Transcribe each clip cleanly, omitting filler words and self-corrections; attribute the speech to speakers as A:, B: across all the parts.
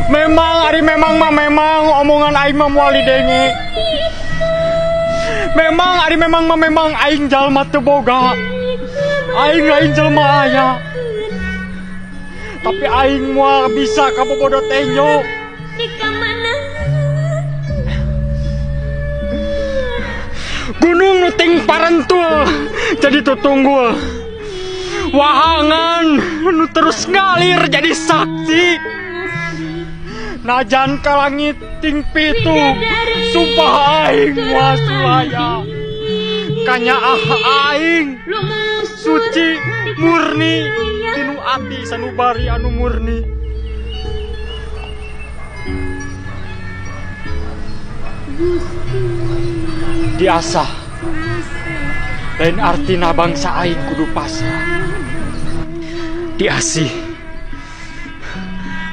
A: Memang ari memang mah memang omongan aing mah moal didenge. Memang ari memang mah memang aing jalma teu boga. Aing lain jelma aya. Tapi aing moal bisa kabobodo tenjo. Gunung nu ting parentul jadi tutunggul. Wahangan nu terus ngalir jadi saksi. Najan ka langit ting pitu, sumpah aing moal sulaya. Kanyaah aing suci murni tinu ati sanubari anu murni. Diasah lain artina bangsa aing kudu pasrah. Diasih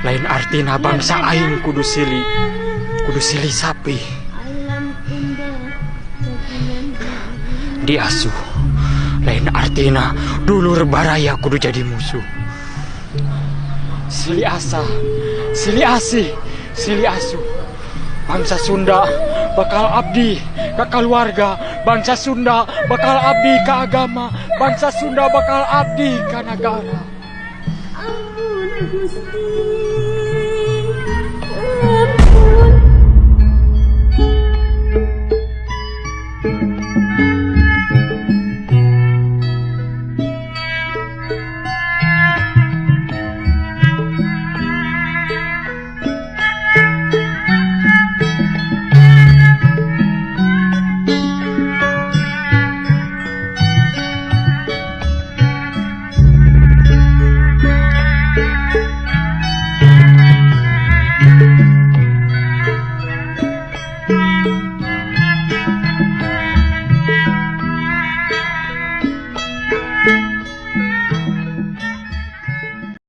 A: lain artina bangsa aing kudu sili sapi. Diasuh lain artina dulur baraya kudu jadi musuh. Sili asah, sili asih, sili asuh. Bangsa Sunda bakal abdi ka keluarga, bangsa Sunda bakal abdi ka agama, bangsa Sunda bakal abdi ka nagara.
B: Ampun Gusti.